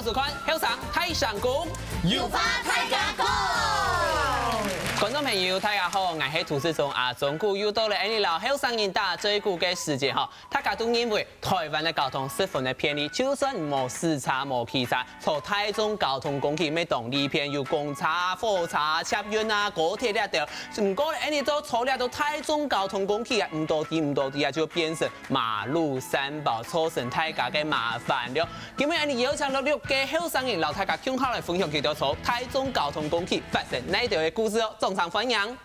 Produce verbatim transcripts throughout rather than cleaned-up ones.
收看《後生大聲公》，有話大家講。觀眾朋友，大家好，𠊎係主持人阿忠牯，又到了𠊎俚摎後生人打嘴鼓个時節吼。大家都認為臺灣个交通十分个便利，就算無駛車、無騎車，坐大眾交通工具乜當利便，有公車、火車、捷運啊、高鐵這兜。毋過呢，𠊎俚都坐這兜大眾交通工具啊，毋多知毋多知啊，就變成馬路三寶，造成大家个麻煩了。 今晡日𠊎俚邀請到六個後生人，摎大家共下來分享佢兜坐大眾交通工具發生哪兜个故事哦。掌聲歡迎！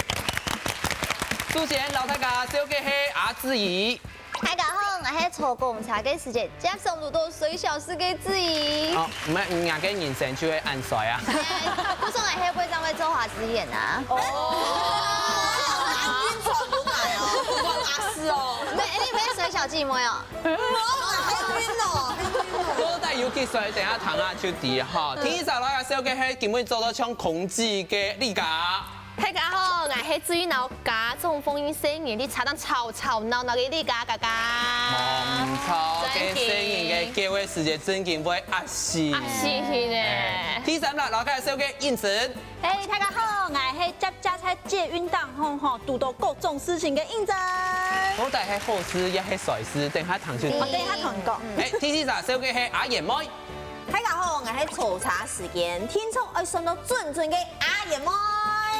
首先摎大家紹介係阿志怡。大家好，𠊎係坐公車个時節，輒常遇到衰小事个志怡。哦，毋係，你个人生就會恁衰啊！故所𠊎係會正會做花枝眼啊！哦，恁運轉過來哦，關阿四哦。毋係，你毋係衰小姐妹哦。 到底有幾衰？等下聽下就知吼。第一隻來介紹个係今晡日做到像公主个麗佳。大家好，𠊎係最愛摎家長、朋友、細人在車頂吵吵鬧鬧个麗佳佳佳。無錯，該細人个噭个時節正經會嚇死。嚇死佢呢！第三隻來介紹个應晨。 嘿，大家好，𠊎係輒輒在捷運頂項吼，堵到各種事情个應真。到底係好事也係衰事，等下聽就知。哦，等下同你講。欸，第四隻紹介係阿燕妹。大家好，𠊎係坐車時間，定著愛算到準準个阿燕妹。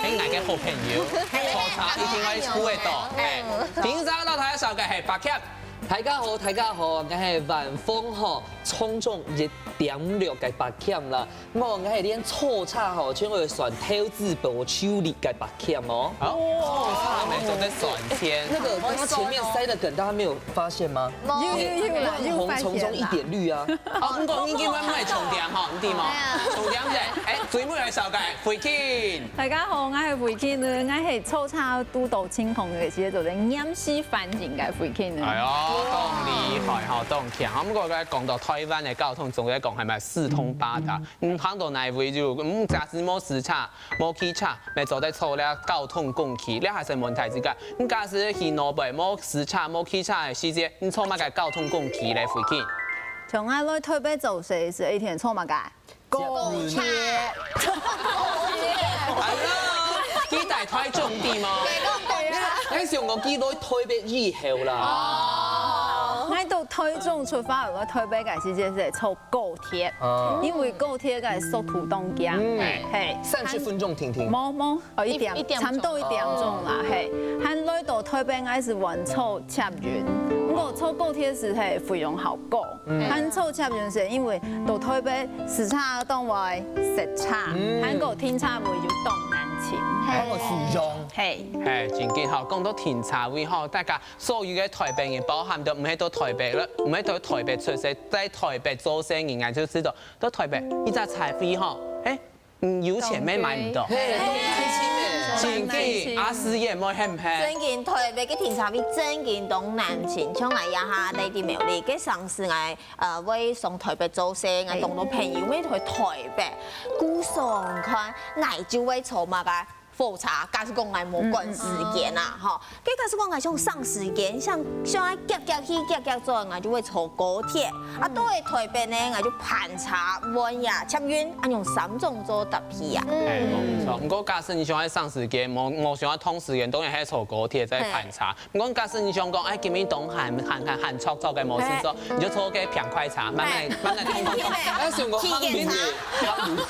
係𠊎个好朋友，坐車一定愛顧得到。欸，第五隻摎大家紹介係柏謙。大家好，大家好，𠊎係晚風吼，衝撞一點六个柏謙啦。 無，𠊎係連坐車吼，全部會算投資報酬率个柏謙哦。哦，坐車乜做得算錢。那個剛剛前面塞的梗，大家沒有發現嗎？有有有啦，有發現啦。萬紅叢中一點綠啊。哦，毋過你今晚買重點吼，你知無？重點係，欸，最尾來紹介慧卿。大家好，𠊎係慧卿呢，𠊎係坐車堵到情況个時節，做得黏時反應个慧卿呢。哎喲，當厲害吼，當強。毋過講到臺灣个交通，總係講係無四通八達。 嗯，行到哪位就，嗯，假使無駛車、無騎車，乜做得坐這交通工具，這還係問題之間。你假使去外背無駛車、無騎車个時節，你坐麼个交通工具咧，慧卿？像𠊎來臺北做事時，一定坐麼个？高鐵。哎呀，佢戴臺中知無？𠊎想講佢來臺北以後啦。哦。𠊎到臺中出發，來臺北个時節係坐 高鐵，因為高鐵个速度當強，係，三十分鐘定定。無無，哦，一點，差毋多一點鐘啦，係。還來到臺北，𠊎係換坐捷運，毋過坐高鐵係係費用較高，還坐捷運係因為到臺北駛車當會塞車，還過停車位又當難尋，係。還有費用。係。係，真經吼，講到停車位吼，大家 所有个臺北人，包含到毋係到臺北了，毋係到臺北出世，在臺北做事人，𠊎就知道，到臺北一隻車位吼，欸，嗯，有錢乜買毋到。係，當開心欸。真經，阿四姊妹係毋係？真經，臺北个停車位真經當難尋，像𠊎這下在苗栗，該上次𠊎，呃，會上臺北做事，𠊎當多朋友乜去臺北，故所看，𠊎就會坐麼个 火車，假使講𠊎無趕時間啊，吼，該假使講𠊎想省時間，想想愛遽遽去遽遽轉，𠊎就會坐高鐵。啊，到了臺北呢，𠊎就盤車、換夜、捷運，恁樣三種做搭配啊。欸，無錯。毋過假使你想愛省時間，無無想愛通時間，當然係坐高鐵再盤車。 毋過假使你想講，欸，今晡日當閒閒閒閒著著个無事做，你就坐該平快車，慢慢慢慢通通通。欸，想講行路，行路，行路，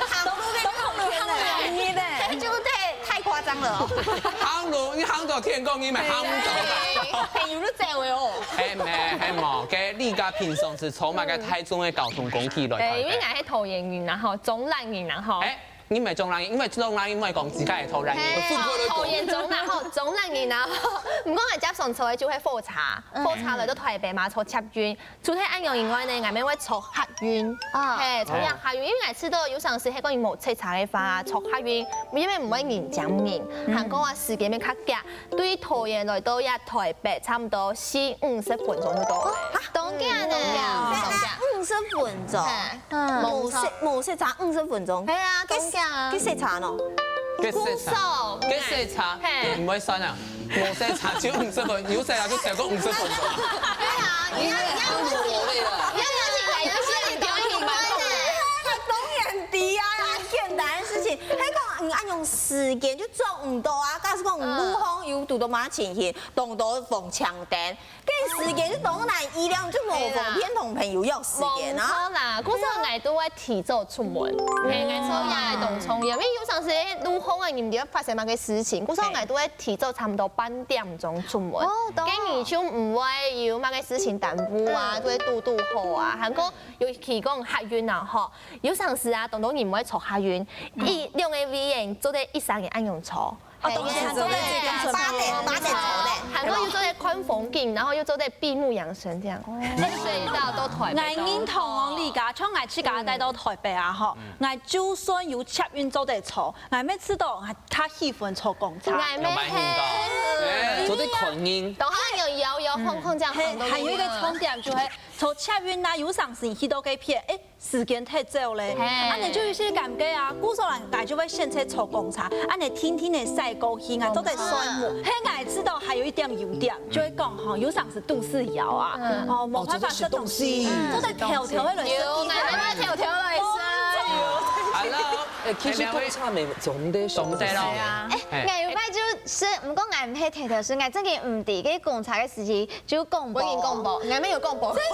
行路，行路，該就太太誇張了哦。行路，你行到天光，你乜行毋到。朋友都走了哦。係無，係無，該你家平常時坐麼个大眾个交通工具來？欸，因為𠊎係桃園人啊吼，中壢人啊吼。欸， 你毋係中壢人，因為中壢人毋會講自家係桃園人。係，桃園中壢吼，中壢人啊。毋過𠊎輒常坐个就係火車，火車來到臺北嘛，坐捷運。除忒恁樣以外呢，𠊎乜會坐客運，係，坐這客運，因為𠊎知道有成時係講你無塞車个話，坐客運，因為毋會人擠人，還過啊時間乜較遽。對桃園來到這臺北，差毋多四五十分鐘就到了。當遽呢，當遽，當遽。五十分鐘。 嗯，無塞無塞車五十分鐘。係啊，當遽啊。該塞車呢？該塞車，該塞車，係，毋會算啊。無塞車就五十分，有塞車就超過五十分鐘。係啊，你要你要你要你要有些人表演嘛。係講，嗯，恁樣時間就捉毋到啊。假使講，嗯，路項有堵到麼个情形，堵到紅青燈，該時間就當難預料，就無方便同朋友約時間啊。無錯啦，故所𠊎都會提早出門，係，𠊎做也會當重要，因為有常時路項啊，你毋知發生麼个事情，故所𠊎都會提早差不多半點鐘出門，哦，懂。該你就毋會有麼个事情耽誤啊，就會堵堵好啊。還過尤其講客運啊，吼， 有常時啊，當多人毋會坐客運，一兩個位仔做得一儕人恁樣坐。哦，當時做得這樣子。八點，八點坐的。還過又做得看風景，然後又做得閉目養神這樣，在隧道都台北都。𠊎認同哦，李家，像𠊎自家帶到台北啊，吼，𠊎就算有捷運做得坐，𠊎乜試著𠊎較喜歡坐公車。𠊎乜係。哎，坐得看人。等下有搖搖晃晃這樣，係，還有一個重點就係坐捷運啊，有常時去到該片，哎， 時間忒少咧，係。恁樣就有些尷尬啊。故所𠊎就會選擇坐公車，恁樣定定仔駛過去，𠊎做得算目。係，𠊎知道還有一點優點，就係講吼，有常時肚屎枵啊，哦，無辦法食東西，做得偷偷仔來食。有，慢慢偷偷來食。Hello，哎，其實公車乜總得上得咯。哎，𠊎有擺就係，毋過𠊎毋係偷偷食，𠊎正經毋知該公車个司機 就廣播。我已經廣播，𠊎乜有廣播。真的，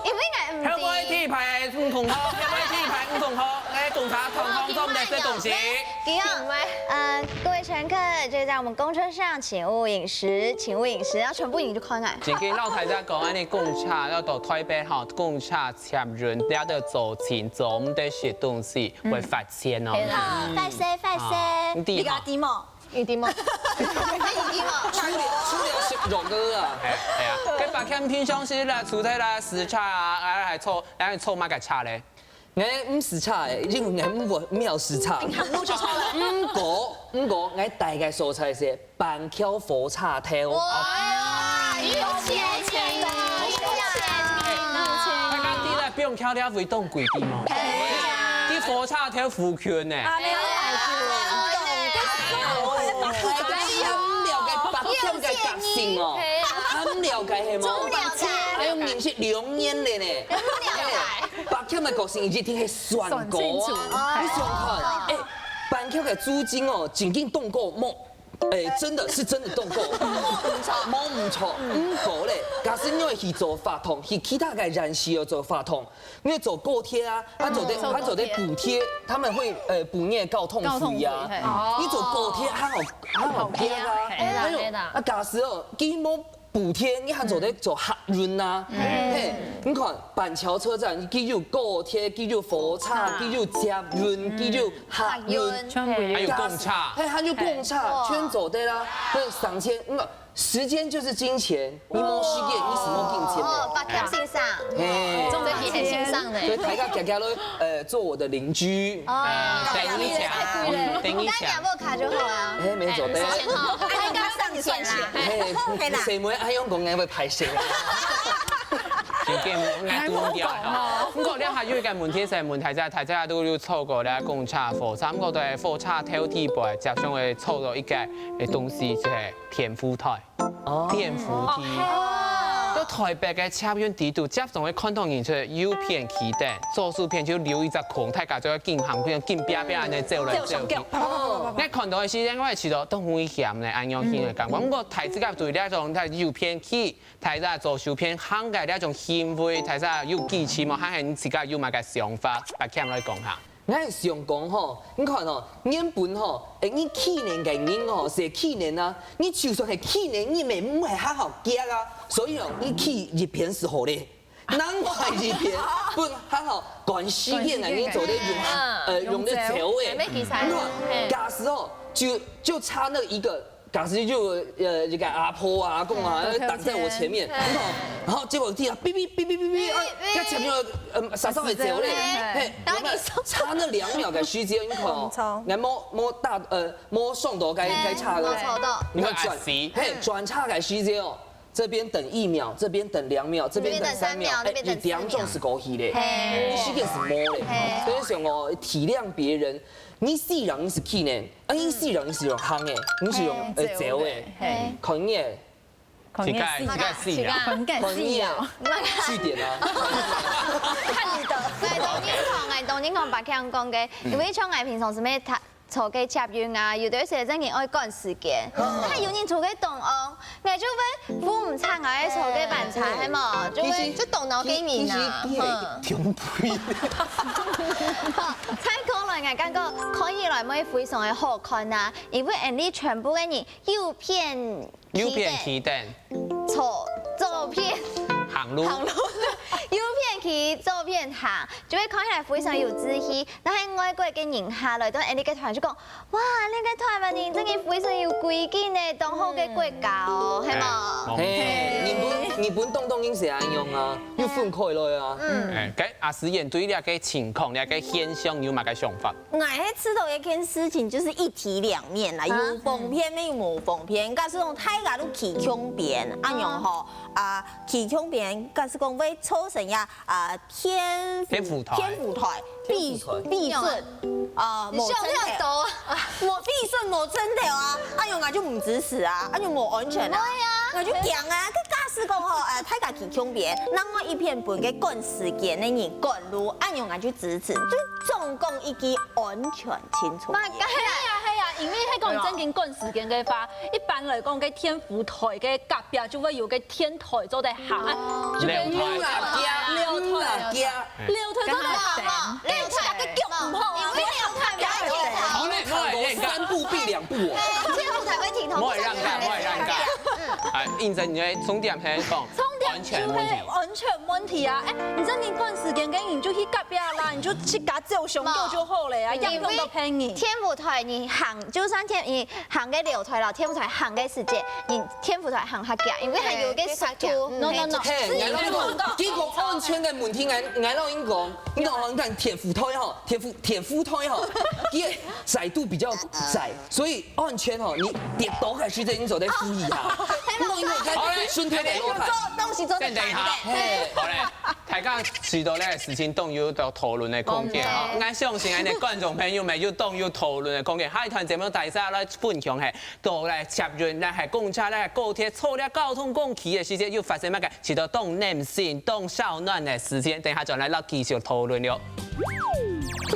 因為𠊎毋知。後尾第一排五同學，後尾第一排五同學，來公車堂堂中來食東西。對啊，呃，各位乘客，就是在我們公車上，請勿飲食，請勿飲食，然後全部人就看𠊎。正經摎大家講，恁樣公車要到台北吼，公車捷運，你愛做清楚，毋得食東西，會罰錢哦。係啦，罰錢，罰錢。你知無？ 一定無。一定無。除了除了食肉个啊。哎哎呀，該白天平常時啦，出差啦，駛車啊，啊還坐，啊還坐麼个車咧？𠊎毋駛車誒，因為𠊎毋會毋曉駛車。毋過毋過，𠊎大概所在係板橋火車頭。哇，有錢人啊，有錢人啊。大家知啦，不用挑挑會當貴啲嘛。係啊。在火車頭附近呢。 大家毋了解白天个個性哦，還毋了解係無？還毋了解。哎喲，認識兩年了呢。還毋了解。白天个個性一定係算過啊。你想看，哎，板橋个租金哦，正經當高無？哎，真的是真的當高。無毋著，毋過咧，假使你愛去做法通，去其他个縣市愛做法通， 因為坐高鐵啊，佢做得佢做得補貼，他們會呃補貼交通費啊。你坐高鐵還好還好行啊。哎喲，啊假使哦，佢無補貼，你還做得坐客運啊。嘿，你看板橋車站，佢有高鐵，佢有火車，佢有捷運，佢有客運，全部有。還有公車。嘿，還有公車，全做得啦。所以省錢，嗯， 時間就是金錢，你無時間，你係無金錢个。哦，白強先生，嘿，這個很先生呢。所以大家行行來，呃，做我的鄰居。哦，等一下，等一下。帶你阿母卡就好啊。哎，沒錯，等一下。開個上限啦。嘿，誰沒愛用公園會拍誰啊？真个，𠊎拄著吼。毋過這下有一個問題係問大家，大家都有坐過這公車、火車，毋過在火車頭底背，輒常會坐到一個東西，就係 電扶梯。哦。電扶梯。哦。到台北个捷運底肚，輒常會看到人就係右片企等，左手片就留一隻空，大家就會緊行緊，緊啪啪恁樣走來走去。走上腳，啪啪啪啪啪啪。𠊎看到个時間，𠊎會試著當危險呢，恁樣形个感覺。毋過大自家對這種在右片企，大家左手片行个這種行為，大家有支持無？還係你自家有麼个想法？來，請來講下。 𠊎想講吼，你看吼，原本吼，哎，你企等个人吼，係企等啊，你就算係企等，你乜毋會好好行啊。所以哦，你企一片係好咧，另外一片，分好好趕時間啊，你做得用，呃，用得走誒。你看，假使哦，就就差那一個 假使就呃一個阿婆啊、阿公啊，擋在我前面，你看，然後結果地下嗶嗶嗶嗶嗶嗶，啊，他前面呃稍稍微走咧，嘿，有沒有？差那兩秒的時間，你看哦，那無無大呃無上到該該差个，你看轉嘿轉差个時間哦，這邊等一秒，這邊等兩秒，這邊等三秒，哎，你兩種係過去咧，你時間係無咧，所以想哦體諒別人，你雖然你係企等， 啊，你雖然你係用行个，你係用呃走个，看你个，看你个，自家自家看你个，看你个，四點啊。看你的。對，當然講，哎，當然講，白強講个，因為像𠊎平常時乜讀坐个捷運啊，有个時節真个愛趕時間，還有人坐个中央，𠊎就會扶毋著𠊎个坐个班車，係無？就會，這動腦个人啊，其實，其實，哼。中配。好，再過來，𠊎感覺看起來會非常个好看啊，因為𠊎俚全部个人右片 右片企等，坐，左片行路，行路，右片企，左片行，就會看起來非常有秩序。但係外國个人下來到𠊎俚个台灣就講：「哇，𠊎俚个台灣人真个非常有規矩呢，當好个國家哦，係無？」嘿，日本，日本當多人係恁樣啊，又分開來啊。嗯，哎，該阿詩燕對這个情況、這个現象有麼个想法？ 𠊎係知道一件事情，就是一體兩面啦，啊。有方便乜有無方便。假使講大家都企共邊，恁樣吼，啊，企共邊，假使講會造成呀，啊，電，電扶台。電扶台，避，避順，啊，你想無正頭。太多啊。無避順無正頭啊，恁樣𠊎就毋支持啊，恁樣無安全啊。對啊。𠊎就驚啊，該假使講吼，呃，大家企共邊，另外一片分个趕時間个人趕路，恁樣𠊎就支持，就總講一句 安全清楚。嘛，係啊，係啊，因為係講正經趕時間个話，一般來講，該電扶台个隔壁就會有个電梯做得行，就會有樓梯，樓梯，樓梯做得行嘛，樓梯个腳毋好啊，因為樓梯比較低。好嘞，好嘞，你看，三步併兩步哦。電扶台會停紅燈。莫會讓開，莫會讓開。哎，認真，你的重點係講，重點就係安全問題。安全問題啊！哎，你正經趕時間个，你就去隔壁啦，你就自家照相就，就好了啊，也毋用到別人。電扶台你行，就算電，你行个樓梯啦，電扶台行个時節，你電扶台行較遽，因為還有个速度。No no no，嘿，𠊎摎你講，這個安全个問題，𠊎，𠊎摎你講，你講，你看電扶台吼，電扶，電扶台吼，佢个窄度比較窄，所以安全吼，你跌倒个時節你做得注意下。你講，你講，好嘞，順便來落台。做東西做得等一下，嘿，好嘞。 大家知道這个事情當有討論个空間吼，𠊎相信𠊎等觀眾朋友乜有當有討論个空間。下一段節目大家來分享係，到底捷運、還係公車、還係高鐵，坐這交通工具个時節又發生麼个，使到當暖心、當燒暖个事情，等下轉來摎繼續討論了。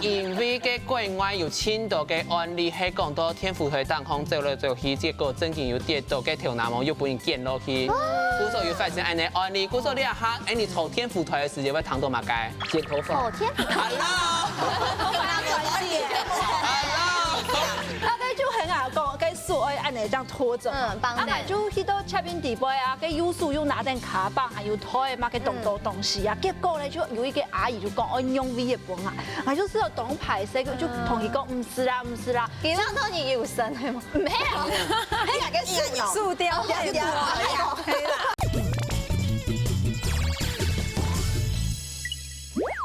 因為个國外有盡多个案例係講到電扶梯頂項走來走去，結果正經有跌倒，个頭那毛又分人掔落去。 故所有發生恁呢案例，故所這下，哎，你坐電扶梯个時節會聽到麼个？剪頭髮。哦，天啊！Hello，Hello，大概就很好講，該手愛恁呢這樣拖著嘛。嗯，綁等。啊，就去到前面底背啊，該右手又拿等卡棒，還有拖个麼个當多東西啊。結果呢，就有一個阿姨就講，哦，讓位个分𠊎，啊，就是有當歹勢，就同佢講，毋使啦，毋使啦。佢讓到你有神係嗎？ 沒有，那個是輸掉，輸掉，輸掉。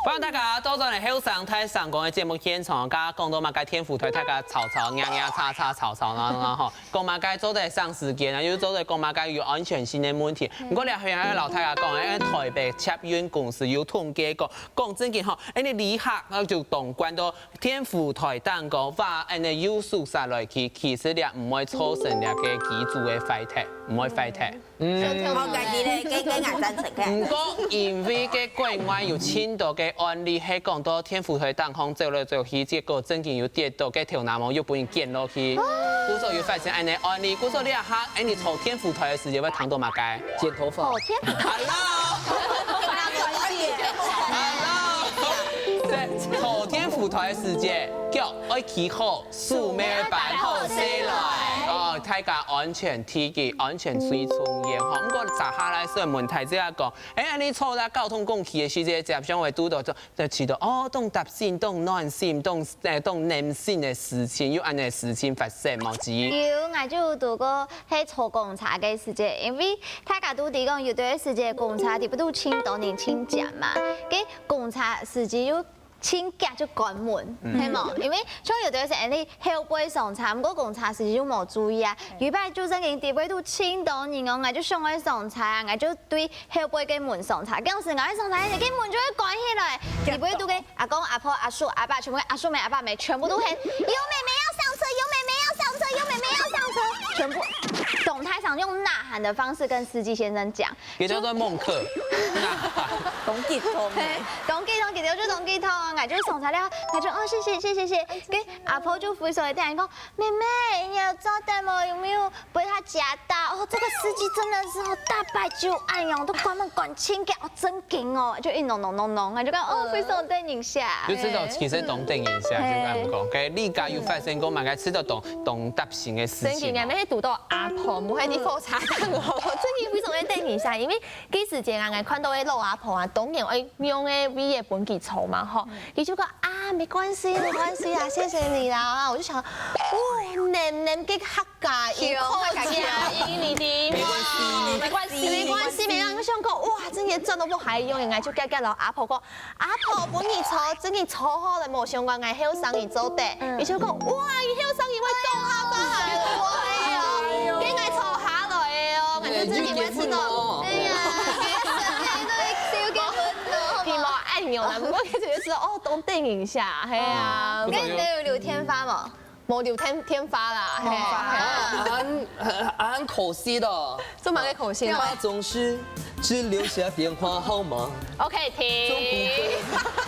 歡迎大家倒轉來後生大聲公个節目現場，剛剛講到麼个電扶梯，大家吵吵、呀呀、吵吵、吵吵鬧鬧吼，講麼个做得省時間啊，又做得講麼个有安全性个問題。毋過這下摎大家講，因為台北捷運公司有統計過，講正經吼，因為旅客啊就當慣到 電扶梯頂高，話恁呢右手煞來去，其實這毋會造成這个機子个壞忒，毋會壞忒。嗯，好，該知咧，該，該𠊎贊成个。毋過因為个國外有盡多个案例，係講到電扶梯頂項走來走去，結果正經有跌倒，个頭那毛又分人掔落去。故所有發生恁呢案例，故所這下，哎，你坐電扶梯个時節會聽到麼个？剪頭髮。哦，天啊！Hello，Hello，在坐電扶梯个時節，腳愛企好，手乜愛扳好勢來。哦，大家安全第一，安全最重要吼。毋過接下來想問大家講，哎，恁呢坐在交通工具个時節，接上會堵到 就試到，哦，當貼心、當暖心、當，呃，當暖心个事情，有恁呢事情發生無？之一。有，𠊎就有堵過係坐公車个時節，因為大家都知講，有兜个時節公車底背都盡多人盡擠嘛，該公車司機又盡遽就關門，係無？因為像有兜个時節，你後背上車，毋過公車司機又無注意啊。有一擺就正經底背都盡多人哦，𠊎就想愛上車啊，𠊎就對 後背个門上車，當時𠊎愛上車，該門就會關起來，底背肚个阿公、阿婆、阿叔、阿伯，全部个阿叔姆、阿伯姆，全部都喊：「有妹妹要上車，有妹妹要上車，有妹妹要上車！」全部當他想用呐喊的方式跟司机先生讲，也叫做孟克。當激動欸。當激動，當激動，就當激動啊！𠊎就上車了，𠊎就哦，謝謝，謝謝，謝謝。跟阿婆就揮手一點，講妹妹，你有坐得嗎？有沒有被他夾到？哦，這個司機真的是哦，大擺酒恁樣，都關門關清嘅，哦，真緊哦，就一弄弄弄弄，𠊎就講哦，揮手等一下。就知道其實當等一下，就咁講，OK，你家有發生過嘛？該知道當當搭心的事情哦。真緊，你係堵到阿婆，毋係你火車站哦。真緊為什麼等一下？因為該時間啊，𠊎看到个老阿婆啊，當然愛用个位个分佢坐嘛吼，佢就講啊，沒關係，沒關係啊，謝謝你啦。我就想，哇，能能給客家一口家音，你聽嗎？沒關係，沒關係，沒關係。我想講，哇，真的賺到不還用，應該就該該老阿婆講，阿婆分你坐，真的坐好了，無相關，𠊎後生你做得。你就講，哇，你後生你會講客話，哎喲，跟𠊎坐下來哦，感覺自己會知道。哎呀，你的聲音都會燒給我了，好嗎？你無愛牛啦，不過就覺得哦，都等一下，嘿啊。那你有留電話嗎？無留電電話啦，嘿。很很可惜的。做麼个可惜？他總是只留下電話號碼， OK，停。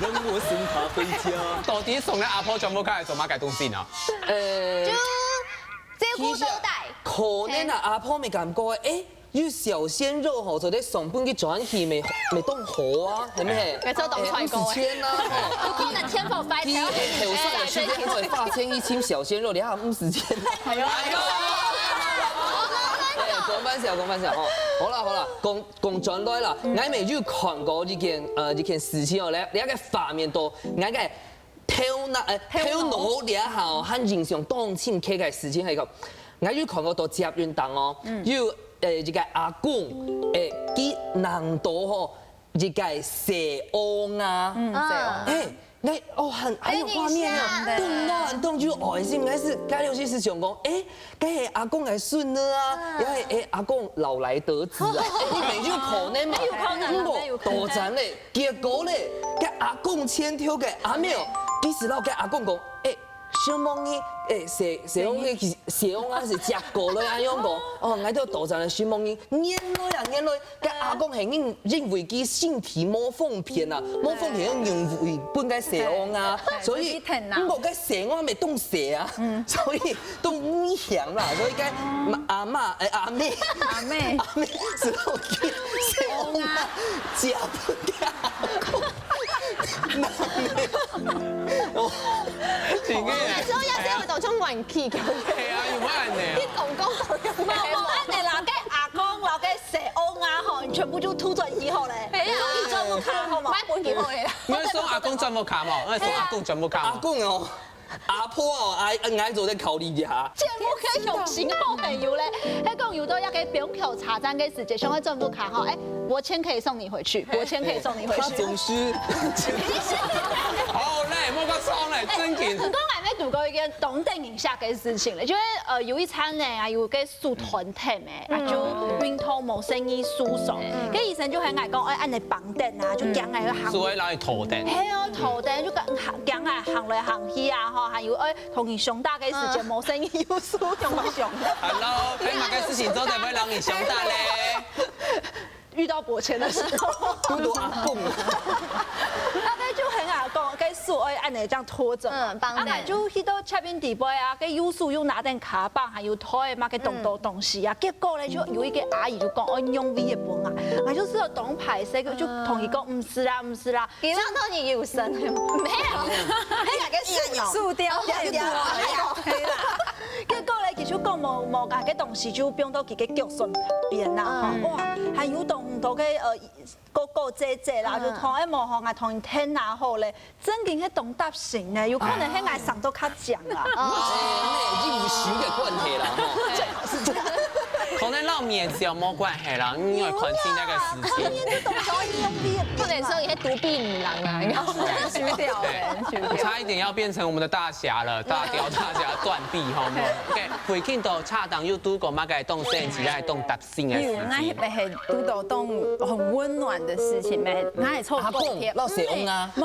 让我送他回家。到底送个阿婆全部开始做么个东西呢？呃，就照顧到底。可能啊，阿婆没感觉，哎，有小鲜肉吼，做得送分佢轉去，没没當好啊，係咪？没做當帅哥五十千啊，吼。不可能天赋白佢後生个時間，可以發現一群小鲜肉，你還有五十千。哎呦，哎，講玩笑，講玩笑吼。好啦好啦，講講轉來啦，𠊎也有看過一件呃一件事情哦，來，這个畫面都，𠊎个頭腦呃頭腦這下哦，還印象當深刻个事情係講，𠊎有看過到捷運當哦，有呃一个阿公，誒，佢挵到吼一个細嬰啊，嗯，哎，那哦很很有畫面啊，動到很動就愛心，應該是該有些是想講，哎，該係阿公个孫女啊，因為哎阿公老來得子啊，哎，你沒有可能嘛，有可能啊不過有可能多讚嘞，結果咧，該阿公牽頭个阿妹哦，其實老該阿公講，哎。小夢你，哎，細細翁个細翁啊，是食過了啊，樣講，哦，𠊎都多讚了，小夢你，原來啊，原來，該阿公係因因為佢身體無方便啊，無方便用用分該細翁啊，所以，毋過該細翁也當細啊，所以都危險啦，所以該阿媽，哎，阿妹，阿妹阿妹，只好去細翁啊，食分該阿公。 真个耶。所以也是有一種玩具，係啊，有乜恁呢啊？你講講講，無無，恁呢啦，該阿公摎該細翁啊吼，你全部就吐轉去好咧，係啊你全部卡好無？買本就好个啦。你愛送阿公轉屋下無？愛送阿公轉屋下無？阿公哦，阿婆哦，哎，𠊎做得考慮一下。節目个用心好朋友咧，還講有到一个板橋車站个時節，想愛轉屋下吼，哎，我錢可以送你回去，我錢可以送你回去。他總是好嘞，莫个爽嘞，真緊。毋過𠊎也堵過一件當得人惜个事情咧，就係呃有一站呢，啊有个手斷忒个，啊就運動無生意受傷，該醫生就喊𠊎講，哎，恁呢綁等啊，就驚𠊎會行。所以讓你頭等。係哦，頭等就驚驚𠊎行來行去啊，吼，還有哎同人相打个時節，無生意有受傷，無相打。 Hello，該麼个事情做得會讓你相打咧？遇到伯謙的時候，堵到阿公。大概就喊阿公，該手愛恁呢這樣拖著嘛，嗯，綁等啊，就去到前面底背啊，該右手又拿等卡棒，還有拖个麼个當多東西啊，結果咧就有一个阿姨就講，哦，你用力个分啊，𠊎就係有當歹勢，就同佢講，毋係啦，毋係啦，你讓到你有聲，沒有，那個是有。輸掉，輸掉，可以啦。結果咧，佢就講無無，該个東西就放到佢个腳唇邊啦，吼，哇，還有當多个呃。哥哥姐姐啦，就同哎無吼，𠊎同你聽啊好咧，正經係當搭心呢，有可能係𠊎生到較靚啦。哦，有熟个關係啦，吼。可能摎面子無關係啦，因為看清那個時間。不能說你是獨臂女郎啊，應該是輸掉了，輸掉。差一點要變成我們的大俠了，大雕大俠斷臂吼。OK，回去到車站有堵過麼个當生趣、當搭心个事情。有，𠊎係堵到當很溫暖的事情，𠊎係坐高鐵，阿公，老細翁啊。無，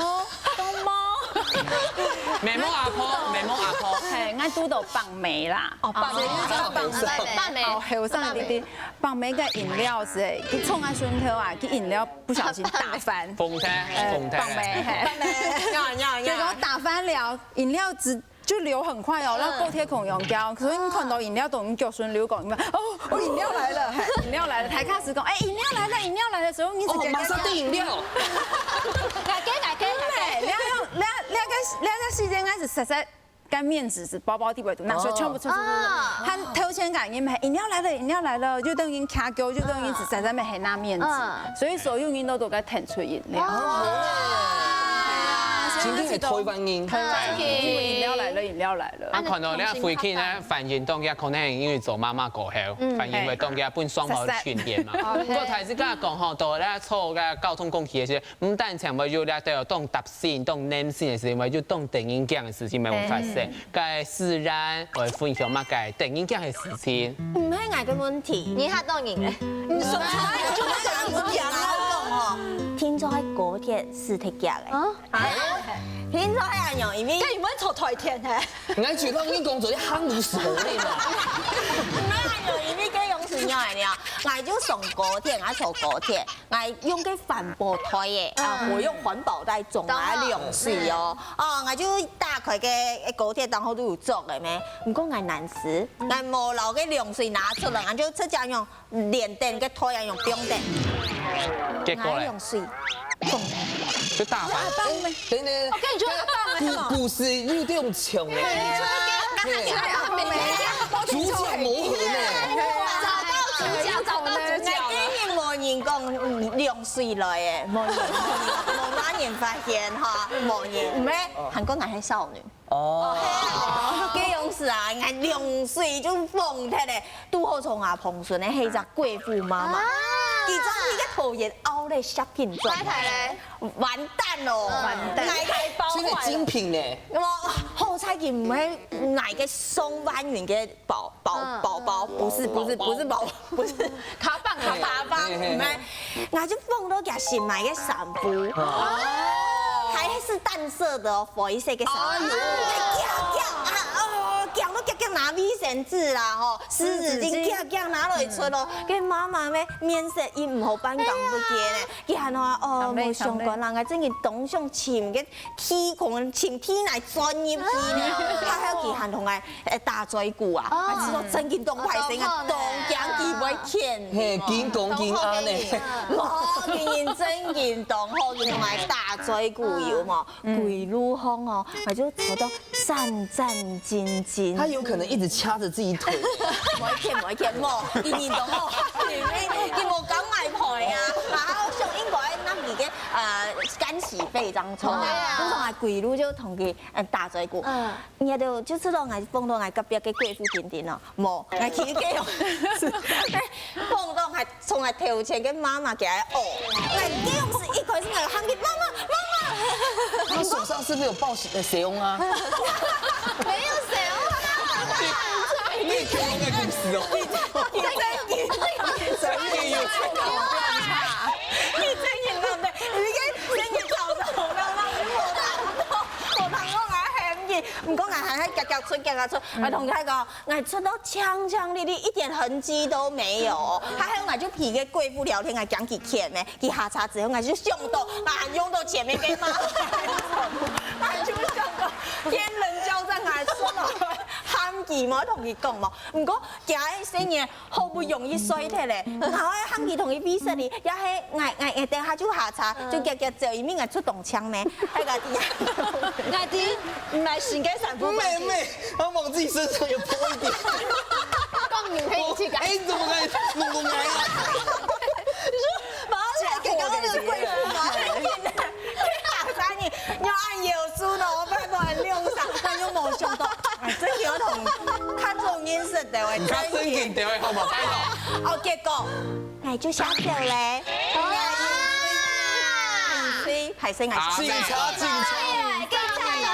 都無。美貌阿婆，美貌阿婆。嘿，𠊎堵到放梅啦。哦，放梅，放梅，放梅，好後生个弟弟，放梅个飲料係，佢衝啊順頭啊，佢飲料不小心打翻。風颱，呃風颱。放梅，嘿。要要要結果，打翻了，飲料直就流很快哦，然後高鐵空樣掉，所以你看到飲料都用腳順流過，你看，哦，哦，飲料來了，嘿，飲料來了，才開始講，哎，飲料來了，飲料來了，所以你直接，哦，馬上訂飲料。來給，來給，來給。對，你要用，你要，你要跟，你要在時間開始實在。該面紙係薄薄地位，拿出來全部出出出出，哦他頭前感應，飲料來了，飲料來了，就等於卡狗，就等於只在那邊很拿面紙，嗯所以所有人都都該騰出飲料。今天的推翻音。飲料來了，飲料來了。啊，看到你啊，飛機呢，反應當下可能因為做媽媽過後，反應會當下分雙胞訓練嘛。不過頭先講吼，到咧坐个交通工具个時候，毋單淨會有咧，都有當踏 心、當黏心个事情，或者當得人驚个事情，乜會發生。該思然會分享麼个得人驚个事情？毋係𠊎个問題。你嚇到人咧。你說出來就係講講吼，聽說係高鐵死忒腳个。啊？聽說係恁樣，因為該你們坐台鐵嘿？𠊎覺得你講做你行路手呢嘛。毋係恁樣，因為該樣係樣个呢，𠊎就上高鐵，𠊎坐高鐵。 𠊎用个環保袋耶，啊，我用環保袋裝啊涼水哦。哦，𠊎就打開个高鐵當中都有裝个咩，毋過𠊎懶尸，𠊎無摎个涼水拿出來，𠊎就直接用連等个袋啊，用冰等，結果咧，拿涼水放。就打翻。等等，我跟你說，故故事有點像哎。主角磨合呢。找到主角，找到主角了。今日無人講涼水來誒，無人，無麼人發現哈，無人，毋係，還講𠊎係少女。哦，該樣時啊，𠊎涼水就放忒咧，拄好從阿婆身个係隻貴婦媽媽，佢真係个討厭拗咧削品種。太太咧，完蛋咯，完蛋，𠊎太包現在精品呢？我好彩佢毋係拿个上萬元个包包包包，不是不是不是包包，不是卡棒卡卡棒，嘿嘿嘿毋係，𠊎就放到佢新買个衫褲，還是淡色的哦，灰色个衫褲，夾夾啊哦，夾到夾夾拿衛生紙啦吼，濕紙巾夾夾拿落去出咯，該媽媽咩面色一毋好，半講不見咧，佢喊我哦，無相干啦，𠊎正經當想尋个 鼻孔，從鼻內鑽入去呢，還好佢還同𠊎誒打嘴鼓啊，啊，知道正經當歹勢啊，當驚佢會騙嘿，緊講緊安呢。無，佢人正經當好，佢同𠊎打嘴鼓有無？歸路項哦，𠊎就坐到戰戰兢兢。他有可能一直掐着自己腿。無一騙，無一騙，無，佢人當好，佢無敢愛賠啊，然後想應該拿佢个呃乾洗費當初，對啊通常啊歸路就同佢嗯打嘴鼓。 嗯，你都就知道𠊎放到𠊎隔壁个貴婦丁丁咯，無，𠊎去个用，放到𠊎從𠊎頭前个媽媽个哦，𠊎个用是一開始𠊎喊佢媽媽媽媽，他手上是不是有抱谁谁翁啊？沒有誰哦。被騙的故事哦。你真的，你真的有這種，你真的浪費，你个真的早知道，我當我還喊佢，毋過𠊎還係夾夾出夾夾出，𠊎同佢講。 𠊎出到強強力力，一點痕跡都沒有哦。還好𠊎就陪个貴婦聊天，𠊎講佢欠咩，佢下車之後，𠊎就想到，𠊎還用到前面个媽，𠊎就想到天人交戰，𠊎出來喊佢，無同佢講無。毋過今日細人好不容易睡忒咧，然後還喊佢同佢比賽哩，也係𠊎𠊎𠊎等下就下車，就遽遽走，因為𠊎出動槍咩，大家知。那你買新个衫褲。妹妹，他往自己身上也泼一點。共你配一起改。哎，你怎么可以弄弄来啊？無，你係剛剛那個貴婦嗎？你下山你，你愛有書呢，我不然亂上，那就無想到，哎，真有同他做認識的，我你看正經電話號碼，拜託。哦，結果，哎，就下走嘞。所以還是愛好警察，警察。哎，更加了。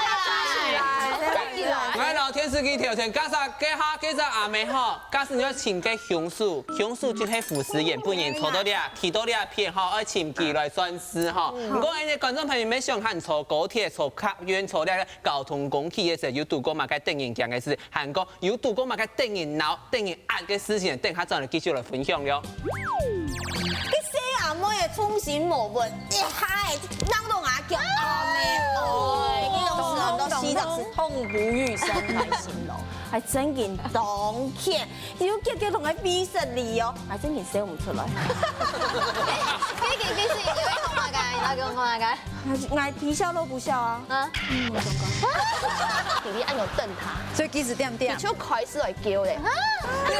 來，老天自己條件，假設該下該隻阿妹吼，假設你要尋個兇手，兇手就係傅斯年，本人坐到這，企到這片吼，愛尋佢來算數吼。毋過，恁呢觀眾朋友，你想看坐高鐵、坐客運、坐這个交通工具个時候，有堵過麼个得人驚个事，還過有堵過麼个得人惱、得人 恁个事情，等下轉來繼續來分享了。該細阿妹个童心無穩，一下仔就鬧到阿強阿妹，哎，你攏是很多西藏是痛不欲生來形容，還真經當譴，又結結同个鼻屎哩哦，還真經笑毋出來。你个鼻屎有一个麼个？你來給我看看。 𠊎皮笑肉不笑啊。啊？嗯，我想講。弟弟恁樣等他，所以佢就恬恬。佢就開始來叫咧。啊！你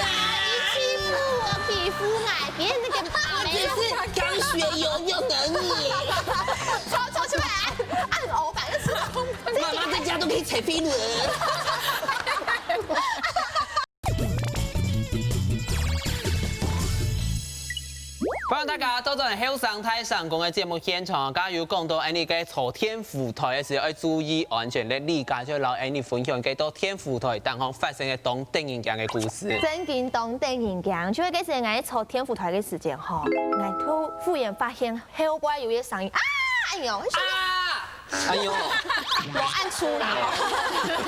欺負我，欺負我，別人那個阿妹。我只是剛學游泳而已。走，走出來，按我反正是媽媽在家都可以踩飛輪。歡迎大家倒轉後生大聲公个節目現場，剛剛有講到恁呢个坐電扶梯个時候愛注意安全，這裡家就摎恁呢分享幾多電扶梯當中發生个當得人驚个故事。真經當得人驚，就係該時𠊎坐電扶梯个時間吼，𠊎就忽然發現後背有一個聲音啊，哎喲，啊！ 哎喲，無恁粗啦。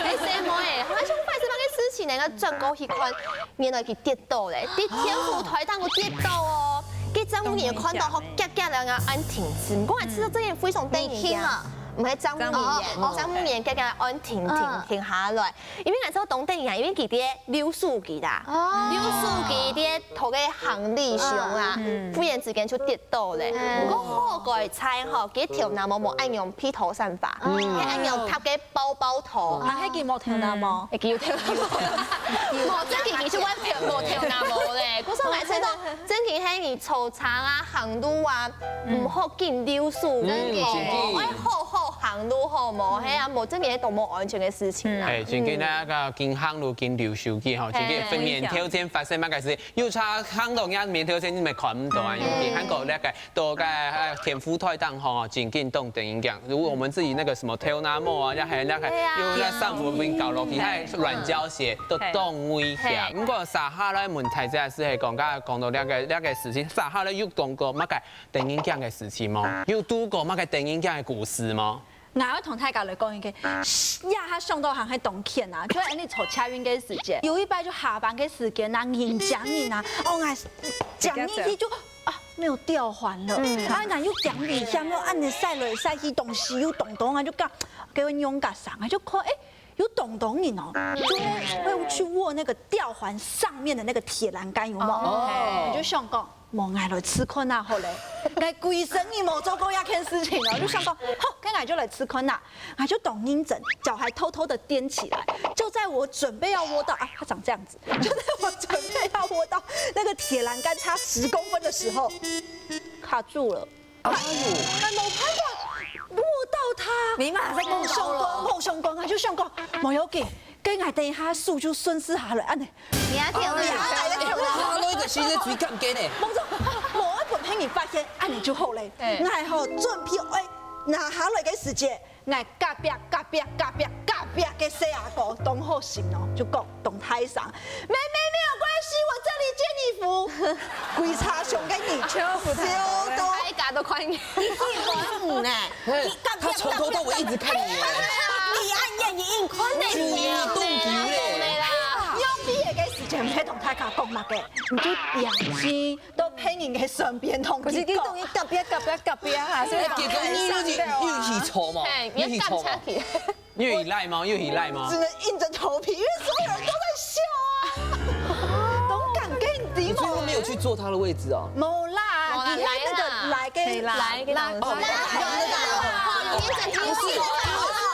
哎，細妹欸，發生麼个事情呢？𠊎轉過去看，原來佢跌倒咧，跌電扶梯頂高跌倒哦。該丈母娘看到吼，遽遽來啊，恁停止。毋過𠊎試著這個非常得人驚啊，毋係丈母娘，哦，丈母娘遽遽恁停停停下來。 因為𠊎知當得人驚，因為佢在溜手機啦，溜手機在拖該行李箱啦，忽然之間就跌倒咧。毋過好个在吼，佢頭那毛無恁樣披頭散髮，係恁樣搭个包包頭。啊，該佢無頭那毛。欸，佢有頭那毛。無，這個佢就完全無頭那毛咧。故所𠊎知道，真經係你坐車啊、行路啊，毋好緊溜手機哦，愛好好行路好無？係啊，無這個係當無安全个事情啊。 欸，真經該個緊行路緊溜手機吼，真經分面頭前發生麼个事，有車行到人面頭前，你乜看毋到啊，有緊行過該個，到該電扶梯頂吼，真經當得人驚。如果我們自己那個什麼頭那毛啊，也還那個，又在上浮面搞落去，還軟膠鞋，都當危險。毋過接下來問題就係講，剛剛講到那個那個事情，接下來有講過麼个得人驚个事情無？有堵過麼个得人驚个故事無？ 𠊎愛同大家來講一個，這下想到還係當譴啊！就係恁呢坐捷運个時節，有一擺就下班个時間啊，人擠人啊，哦，𠊎擠入去就啊，沒有吊環了，啊，𠊎又驚危險，又恁呢曬來曬去，東西又重重啊，就講，該位娘家桑啊，就看，欸，有當多人哦，就會會去握那個吊環上面的那個鐵欄杆，有沒有？哦，我就想講， 無，𠊎來試看啊好咧。𠊎歸生人無做過這件事情哦，就想講，好，該𠊎就來試看啊。𠊎就當認真，腳還偷偷的踮起來，就在我準備要握到，啊，它長這樣子，就在我準備要握到那個鐵欄杆差十公分的時候，卡住了。哎呦，還無辦法握到它。你嘛在講無相干，無相干啊，就想講，無要緊， 該𠊎等一下手就順勢下來，恁呢。你還跳舞？你還來得跳舞？哇，你个心在最感覺呢。無錯，無愛分別人發現，恁呢就好咧。欸。𠊎吼，準備愛拿下來个時節，𠊎隔壁、隔壁、隔壁、隔壁个細阿哥當好心哦，就講當大聲：「妹妹沒有關係，我這裡借你扶。」歸車廂个人全部笑到。大家都看你。你自己管舞呢？ 嘿，他從頭到尾一直看你耶。你恁遠，你硬看呢。你你動機咧。用你个時間，毋係同大家講麼个，你就定睛到別人个身邊同佢講。可是你等於隔壁、隔壁、隔壁啊，所以哎，結果你又去又去坐嘛，嘿，你又去坐嘛。你又依賴嗎？又依賴嗎？只能硬着頭皮，因為所有人都在笑啊。當感覺你知無？你最後沒有去坐他的位置哦。無啦，無啦，你看那個來啦。來个，可以啦。來个，來个。哦，不是，因為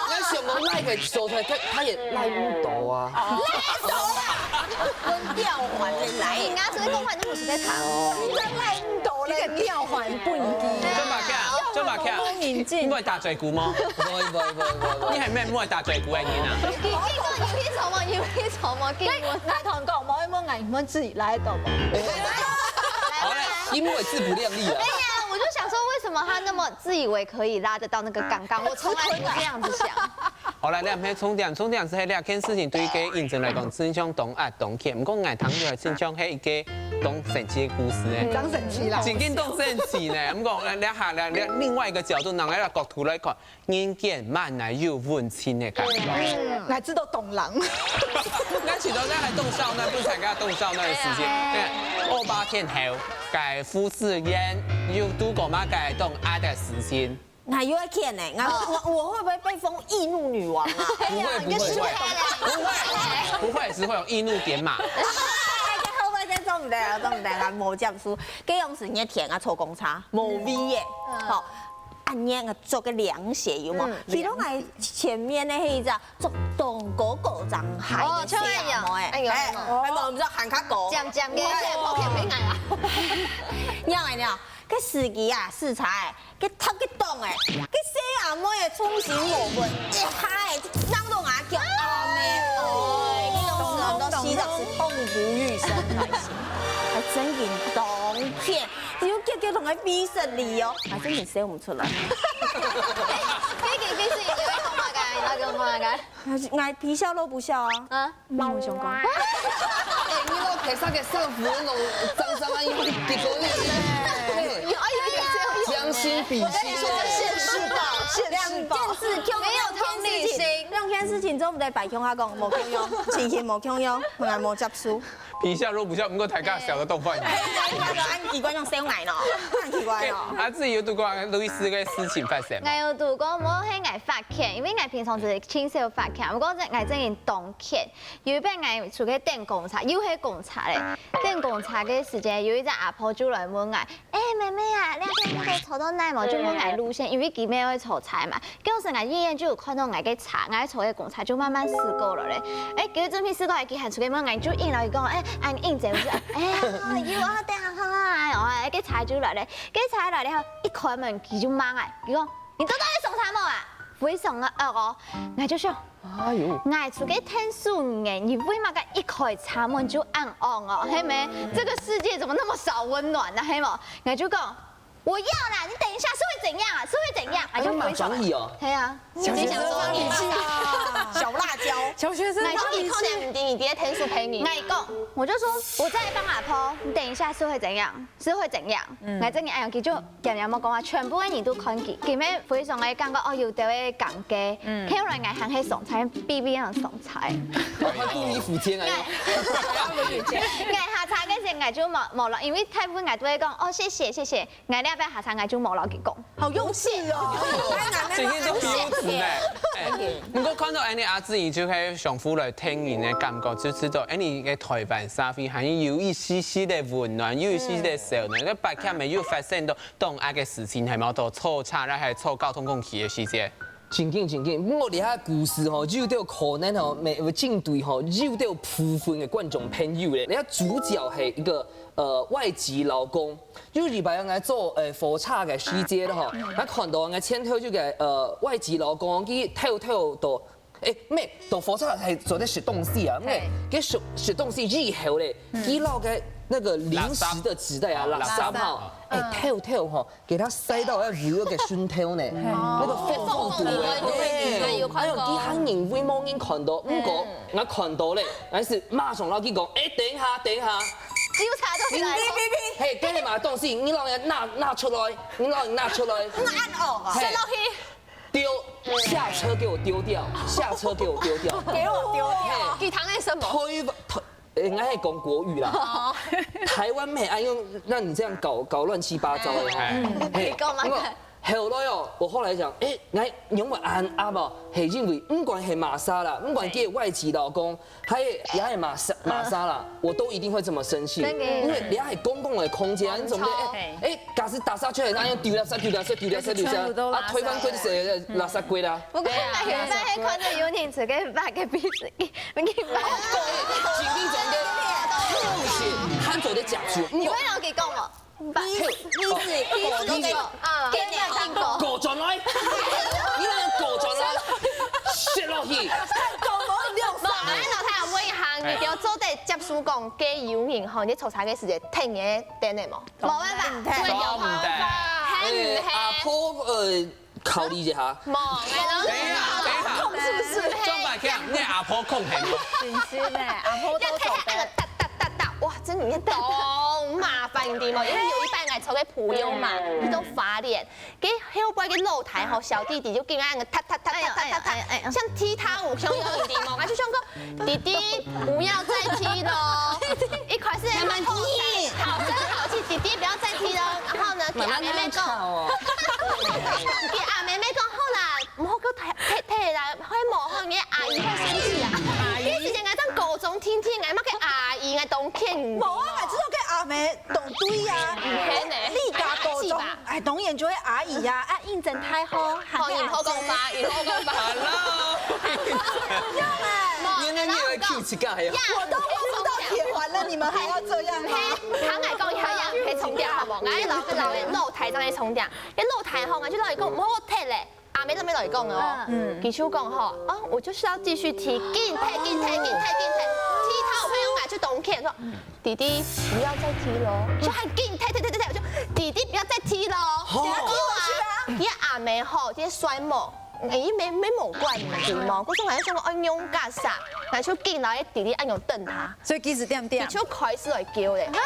我想講那個坐出來，他他也賴不到啊。賴到啊！分吊環的來。人家昨天公開那麼實在談哦。你在賴不到嘞。一個吊環不一定。做麼个？做麼个？不認真。你會打嘴鼓嗎？不會不會不會不會。你還沒沒打嘴鼓哎，你呢？你你你你什麼？你你什麼？給我。來同講，我問問，你們自己來懂嗎？好嘞，因為自不量力啊。对呀，我就想说，为什么他那么自以为可以拉得到那个杠杠？我从来不这样子想。好啦，這毋係重點，重點係這件事情對該認真來講，真相當啊當險。毋過𠊎聽起來真相係一個當神奇个故事呢。當神奇啦。真經當神奇呢。毋過，這下，這，這另外一個角度，另外一個角度來看，人間慢慢有溫情个感覺。嗯，來知道懂人。那其實那還當少，那不才該當少那个時間，對，二八天後，該傅斯年又堵過麼个當閼个事情。 那又要騙呢？那我我我会不会被封易怒女王啊？不会不会不会不会，只会有易怒点嘛。哎，好，我先做毋得啊，做毋得啊，無接受。該樣時熱天啊，坐公車，無位耶，吼，恁熱啊，著个涼鞋有無？比如講前面个那一隻，著當高高張鞋个細阿妹，哎，哎，無毋著，還較高，尖尖个，哎，抱歉，沒矮啊。你好，你好，該司機啊，駛車个。 佢頭佢當欸，佢細阿妹个重心無穩，一下欸，弄到𠊎腳阿妹，哎，佢當時很多西藏是痛不欲生，還真經當騙，又叫叫同佢比實力哦，還真經笑毋出來。你給比實力，你會講麼个？你會講麼个？ 還係𠊎皮笑肉不笑啊。啊？你有想過？哎，你老開啥个社服那種髒髒啊，又不給狗臉。有啊有啊有啊有啊。将心比心。我跟你說，現世報，現世報。兩件事，沒有同理心。兩件事情做毋得擺共下講，無共樣，情形無共樣，𠊎無接受。皮笑肉不笑，毋過大家笑个動畫。哎，哎，哎，恁奇怪，用笑奶喏，恁奇怪哦。啊，自己有堵過類似个事情發生嗎？𠊎有堵過，無係𠊎發譴，因為𠊎平常時盡少發譴，毋過這𠊎真經當譴。 有一擺𠊎出去等公車，又係公車咧。等公車个時節，有一隻阿婆就來問𠊎：「哎，妹妹啊，這片你都坐到哪無？」就問𠊎路線，因為佢乜愛坐車嘛。該時𠊎遠遠就有看到𠊎个車，𠊎坐个公車就慢慢駛過來咧。哎，佢準備駛過來，佢還出去問𠊎，就應了佢講：「哎，恁應接毋係？」「哎呀，有啊，等下好啊。」哎，該車就來咧，該車來了後，一開門佢就罵𠊎，佢講：「你到底愛上車無啊？非常个惡哦！」𠊎就想， 哎喲，𠊎出去𢯭手呢，你為麼个一開車門就恁惡哦？係無？這個世界怎麼那麼少溫暖呢？係無？𠊎就講：「我要啦，你等一下是會怎樣啊？是會怎樣啊？」就非常，哎，罵轉去哦。係啊，小學生發脾氣啊，小辣椒，小學生發脾氣。𠊎就一口兩句，你直接𢯭手陪你。𠊎講，我就說我在幫阿婆，你等一下是會怎樣？ 是會怎樣？嗯，𠊎真个恁樣，佢就恬恬無講話，全部个人都看佢，佢乜非常个感覺哦，有兜个尷尬。嗯，後來𠊎還係上車，比比樣上車。還故意付錢啊？𠊎下車个時𠊎就無無了，因為大部分𠊎都會講哦，謝謝謝謝，𠊎這擺下車𠊎就無了佢講。好幼稚哦！最近都幼稚呢。哎，不過看到恁樣阿志，你就係相互來聽人个感覺，就知道恁樣个台灣社會還有一絲絲个溫暖，有一絲絲个燒暖。該白天沒有發生到 當閼个事情，係無？到坐車，抑係坐交通工具个時節。真緊真緊，毋過這下故事吼，有兜可能吼，每針對吼，有兜部分个觀眾朋友咧，這下主角係一個呃外籍勞工，有禮拜𠊎坐呃火車个時節吼，𠊎看到𠊎前頭這個呃外籍勞工，佢偷偷到 哎，妹，到火車還做得食東西啊，妹，嘿，佢食食東西以後咧，嗯，佢摎个那個零食的紙袋啊，垃圾，垃圾吼，哎，偷偷吼，給佢塞到該牛肉个身頭呢，那個縫縫肚欸，哎喲，佢還認為無人看到，毋過𠊎看到咧，𠊎就馬上摎佢講，哎，等一下，等一下，酒茶都來，嘿，等一下東西，你摎佢拿拿出來，你摎佢拿出來，恁惡啊，嘿，塞落去。 丟，下車給我丟掉，下車給我丟掉。給我丟掉。嘿，佢聽个什麼？推推，欸，𠊎係講國語啦。台灣妹，哎喲，讓你這樣搞搞亂七八糟的哈。嘿，你講嘛。因為後來哦，我後來想，欸，𠊎因為恁樣啊嘛，係因為毋管係麼儕啦，毋管佢係外籍勞工， 還也係麼儕麼儕啦，我都一定會這麼生氣，真的。因為這係公共的空間，你總得，欸，欸，假使打掃出來，那樣丟垃圾，丟垃圾，丟垃圾，丟垃圾，啊，推翻規個垃圾櫃啦。不過，有一擺還看到有人出去發个鼻屎，你發。真的，真的，不行，還做得接受。你會摎佢講哦？ 你你是你是狗的狗，狗轉來，你們狗轉來，食落去。狗狗六十。無，來，老太，𠊎問一下，你兜做得接受講，該有人吼，你坐車个時節，踢你个凳仔無？無辦法，做毋得。很很。阿婆，呃，考慮一下。無，哎，等一下，等一下，是不是？钟百强，你阿婆控很吗？真是呢，阿婆都走的。哒哒哒哒，哇，真的當麻煩，你知無？因為有一擺𠊎坐个朋友嘛，佢都發癲，佢後背个露台吼，小弟弟就跟佢个踏踏踏踏踏踏踏，哎呦哎呦哎呦像踢踏舞，像有你知無？𠊎就想講，弟弟不要再踢了，一開始很好聲好氣，弟弟不要再踢了，然後呢，給阿妹妹講。哦。佢阿妹妹講好啦，毋好叫太太太啦，會無好，你阿姨會生氣啊。阿姨，這時間𠊎正高中天天，𠊎乜个阿姨，𠊎當譴。無啊，𠊎知道跟阿妹當對呀。係呢你家高中阿姨吧，哎，當然就會阿姨呀，啊，認真太好，好，你好講法，你好講法。 Hello，原來你有cue自家呀。我都摸不到鐵環了，你們還要這樣嗎？嘿，坦白講，一下樣，可以重點好無？𠊎老老个露台正在重點，因為露台吼，𠊎就老實講，毋好踢咧。阿妹那邊老實講哦，嗯，佢就講吼，啊，我就是要繼續踢，緊踢，緊踢，緊踢，緊踢，踢到我朋友𠊎就當譴，說，弟弟不要再踢了，就很緊踢踢踢踢踢，我就弟弟不要再踢了，結果啊，你阿妹吼，這些摔毛。 哎，沒沒無管你嘛，故所𠊎就想講，哎，用幹啥？𠊎就緊來弟弟恁樣等佢，所以其實點點佢就開始來叫咧。阿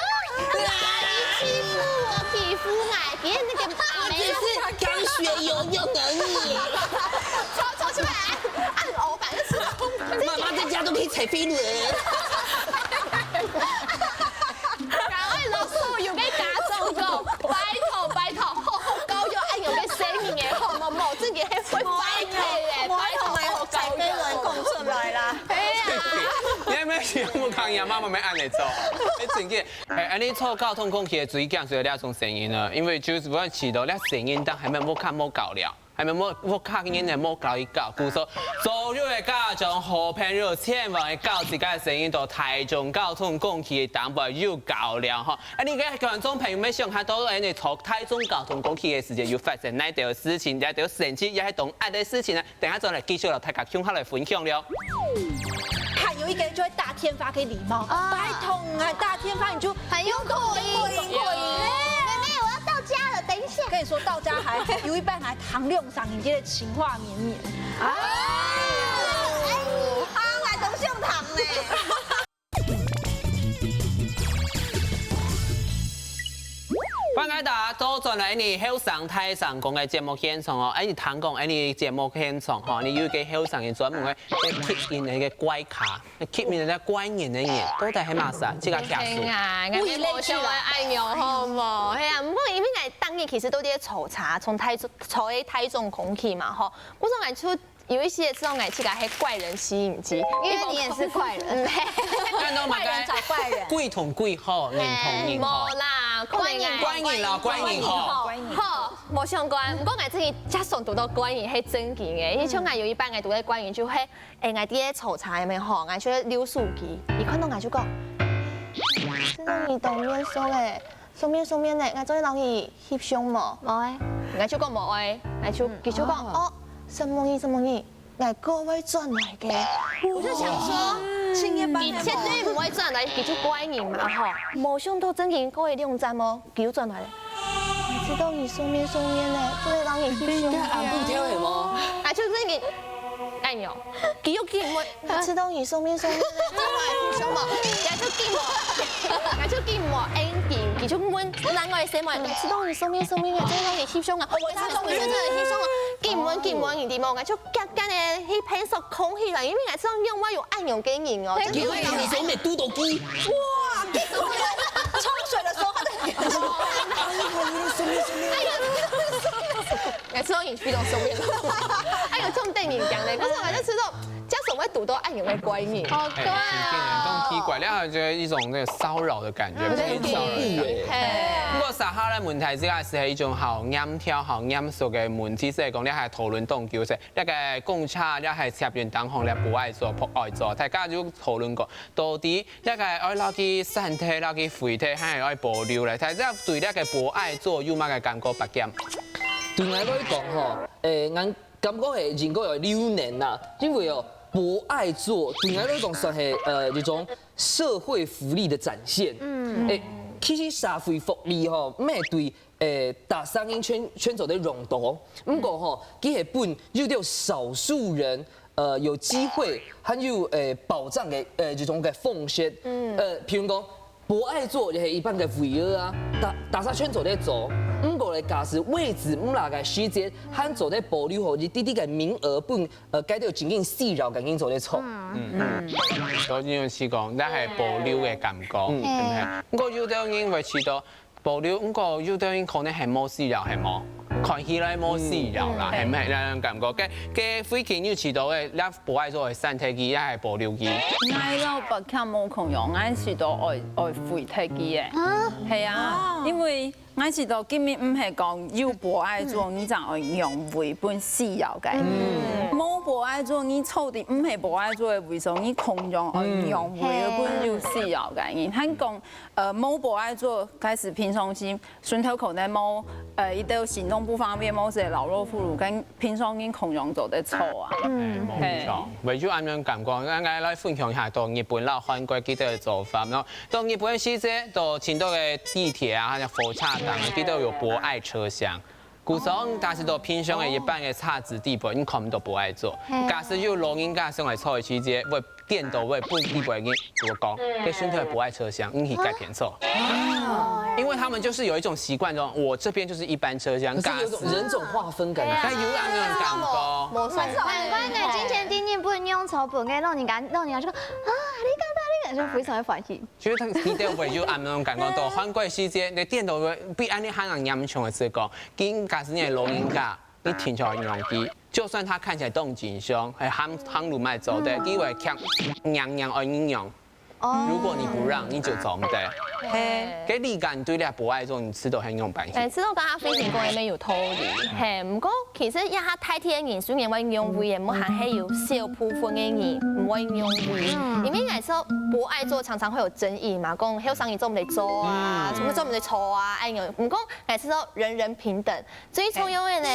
姨欺負我，欺負𠊎，今天那個阿妹只是剛學游泳而已，走走出來，按歐版就是。媽媽在家都可以踩飛輪。趕快老師有个家長講，拜託拜託，好好教育恁樣个細人仔，好無？無，這個會會壞个咧，拜託好好教育。講出來啦。哎呀，你有沒有想過，看你媽媽沒按你做？哎，真个，哎，恁樣坐交通工具个最驚就係這種聲音呢，因為就是不管騎到，那聲音當還沒有看沒搞了。 還沒有，我客人也無教一教，故所所有个家長好朋友，千萬愛教自家个細人到大眾交通工具个頂背有較量吼。啊，你个觀眾朋友們想下，到底你坐大眾交通工具个時節有發生哪兜事情，哪兜生氣，也係當閼个事情呢？等下再來繼續摎大家共下來分享了。還有一個人就會打電話給你嘛，啊拜託啊，打電話你就很有口音。很有口音。妹妹，我要到家了，等一下。跟你說到家還好，有一半還糖量上，你這個情話綿綿。哎，你好，來同上堂呢。歡迎大家倒轉來你後生大聲公个節目現場哦！哎，你聽講，哎，你節目現場吼，你有一個後生人專門个吸引个怪咖，吸引个怪人个人，到底係麼儕？自家聽係啊，𠊎無想愛愛用好無？係啊，毋過因為𠊎當日其實都在坐車，從台坐个台中空去嘛吼，我說𠊎出 有一些這種哎，自家係怪人吸引機，因為你也是怪人，嗯，嘿怪人找怪人。鬼同鬼好，人同人好無。啦，可能哎怪人啦，怪人好。怪人好，無相關。毋過𠊎最近真想堵到怪人係正經个，因為像𠊎有一擺𠊎堵到怪人就係，哎，𠊎在坐車面吼，𠊎就溜手機，佢看到𠊎就講，這個你當面熟誒，熟面熟面誒，𠊎做得摎你翕相無？無誒，𠊎就講無誒，𠊎就佢就講哦，承蒙你，承蒙你。 𠊎過會轉來个。我就想說，青年班你絕對毋會轉來，佢就怪人嘛吼。無想到正經過一兩站哦，佢又轉來了。你知道你熟面熟面呢，做得摎你翕相嗎？阿布跳的嗎？啊，就正經，哎喲，佢又緊問，你知道你熟面熟面呢，做得摎你翕相嗎？佢就緊問，佢就緊問，Andy，佢就問另外一個妹，你知道你熟面熟面呢，做得摎你翕相啊？我知道，我知道，翕相啊，緊問緊問，你知無？𠊎就 夾緊个去拍手空氣啦，因為𠊎知道用我有愛用个人哦，因為你手沒嘟到雞，哇，衝水的時候他的眼睛，哎呀，知道你去到手面了，哎呦，重点你講的，可是我就知道，這種會堵到愛用个怪人，好怪哦，很奇怪，然後就一種那個騷擾的感覺，非常的。嘿，不過，接下來問題，這個係一種好嚴挑、好嚴肅的問題，係講你還討論當久，係 這個公車，這個捷運當中，這無愛做、博愛做，大家有討論過，到底這個愛落去刪忒、落去廢忒，還係愛保留咧？大家對這個無愛做有麼个感覺？白劍。對𠊎來講吼，誒，𠊎感覺係應該愛留念啦，因為哦，無愛做對𠊎來講算係呃一種社會福利的展現。嗯，誒，其實社會福利吼，毋係對，呃，逐儕人全全做得用到。毋過吼，佢係分有兜少數人，呃，有機會，還有，呃，保障个，呃，這種个方式。呃，譬如講，博愛座也係一般个位置啊，逐逐儕全做得做。毋過咧，假使位置毋罅个時節，還做得保留好一滴滴个名額分，呃，該兜真正需要个人做得坐。所以你有試講，但係保留个感覺，係毋係？毋過有兜人會試著保留，毋過有兜人可能係無需要，係無？看起來無需要啦，係毋係？那種感覺，該該附近有試著个，那博愛座會散忒去，也係保留去。𠊎摎別項無共樣，𠊎試著愛愛廢忒去个。係啊，因為 𠊎試著今日毋係講有博愛座，你正愛讓位分需要个人。無博愛座，你坐佇毋係博愛座个位所，你共樣愛讓位分有需要个人。還講，呃，無博愛座，開始平常時，脣頭可能無，呃，一兜行動不方便，無係老弱婦孺，跟平常人共樣做得坐啊。欸，無錯，我就恁樣感覺，𠊎來分享一下到日本摎韓國佢兜个做法咯。 到日本个時節，到盡多个地鐵啊，還有火車站，佢兜有博愛車廂。故所，假使到平常个一般个車子底背，你看毋到博愛座。假使有老人家想愛坐个時節，會顛倒會分底背人同佢講，該脣頭个博愛車廂，你去該片坐。因為他們就是有一種習慣，說我這邊就是一般車廂，可是有一種人種劃分感覺。但有恁樣感覺。無錯。難怪呢，今天定定不能用坐本个老人家，老人家就講啊，你看到你看，就非常的歡喜。 所以佢佢兜會有恁樣感覺到，韓國時節，你顛倒會比恁樣還嚴重个係講，今假使你係老人家，你停車讓佢，就算他看起來當正常，還行行路乜做得，佢會強硬硬愛你讓。如果你不讓，你就做毋得。該你講對這博愛座，你試著係仰般去？欸，試著剛剛飛行講个有道理，係，毋過 其實這下大體个人雖然會讓位个，毋過還係有小部分个人毋會讓位。因為𠊎說博愛座常常會有爭議嘛，講後生人做毋得坐啊，做毋做毋得坐啊，恁樣。毋過𠊎係說人人平等，最重要个呢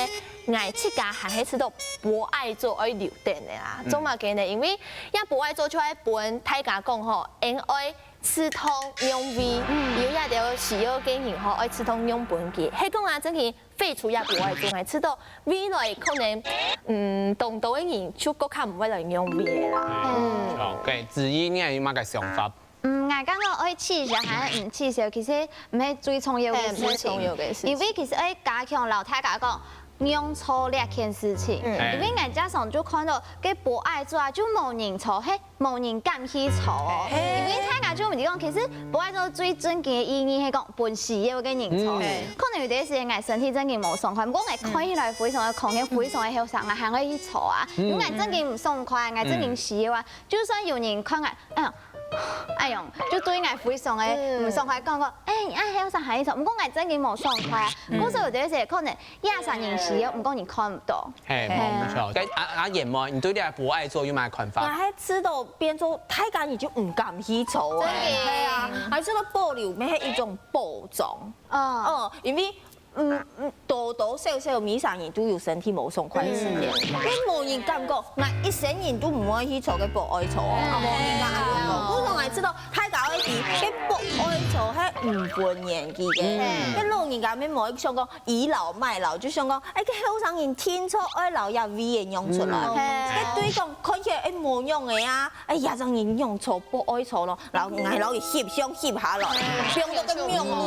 ，𠊎自家還係試著博愛座愛留等个啦。做麼个呢？因為這博愛座就愛分大家講吼，𠊎愛適當讓位，有這兜需要个人吼，愛適當讓分佢。係講啊，真个 廢除這博愛座，𠊎試著未來可能，嗯，當多个人就更加毋會來用位啦。嗯，OK，子怡，你有麼个想法？嗯，𠊎感覺愛取消還係毋取消，其實毋係最重要个事情。係，毋係重要个事情。因為其實愛加強摎大家講，讓座這件事情。嗯。因為𠊎常常就看著該博愛座啊，就無人坐，係 無人敢去坐哦。因為大家就毋知講，其實博愛座最正經个意義係講分需要个人坐。可能有段時間𠊎身體正經無爽快，毋過𠊎看起來非常个康健，非常个後生，𠊎還愛去坐啊。因為𠊎正經毋爽快，𠊎正經需要啊。就算有人看𠊎，哎呀，哎喲，就對𠊎非常个毋爽快，講講，哎，你恁後生還去坐，毋過𠊎正經無爽快啊。故所有段時間可能 也係人需要，毋過你看毋著。係，無錯。該阿阿燕無，你對這博愛座有麼个看法？𠊎係試著變做大家人就毋敢去坐啊。真个。係啊，𠊎試著保留乜係一種保障。哦，因為嗯嗯，多多少少每儕人都有身體無爽快个時節，你無人敢講，𠊎一生人都毋會去坐該博愛座哦，啊無人敢恁樣講。故所𠊎試著大家愛知，該博愛座係毋分年紀个，該老人家乜無想講 倚老賣老，就想講，哎，該後生人定著愛摎這位仔讓出來。該對講看起來，哎，無用个啊，哎，這種人讓坐博愛座咯，摎𠊎摎佢翕相翕下來，放到該網路，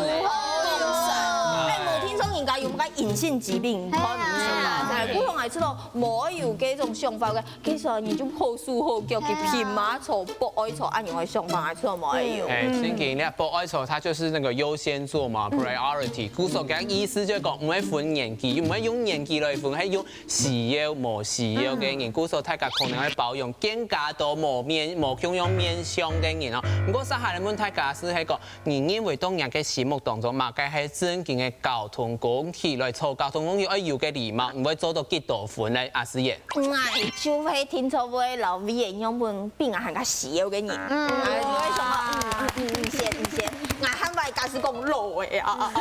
哎，無定著人家有麼个隱性疾病，看毋出來。哎，故所𠊎試著無有該種想法个， 該時候你就好手好腳，佢平嘛坐，博愛座，恁樣个想法，坐無愛用。哎，正經，你看博愛座，它就是那個優先座嘛，priority。故所講意思就係講，毋會分年紀，毋會用年紀來分，係用需要無需要个人。故所大家可能會包容更加多無面、無共樣面向个人哦。毋過，接下來問大家係，係講，你認為當然个心目當中，麼个係正經个交通工具來坐交通工具愛有个禮貌，毋會做到幾多分呢？阿師爺。 𠊎就係定著會摎位仔讓分比𠊎還較需要个人。嗯。哎，𠊎會想講，嗯，嗯，嗯，你先，你先。𠊎還會假使講老个啊，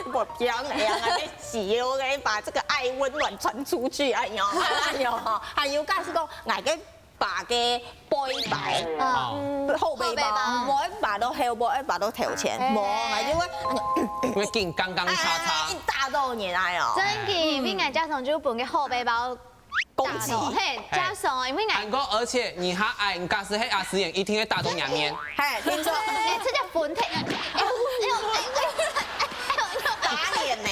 無病个啊，𠊎个需要个，把這個愛溫暖傳出去，哎喲，哎喲，還有假使講，𠊎个拔个背包，哦，後背包，後背包。無愛拔到後背，愛拔到頭前，哎。無，𠊎就會，因為緊剛剛叉叉哎，一。打到你來哦。真个，因為𠊎家常就分个後背包攻擊打到，嘿，家常哦，因為𠊎還過，而且你還愛，你假使係阿詩演，一定會打到你面。嘿，聽說，哎，這叫分體，哎呦哎呦哎呦哎呦哎呦。打臉呢。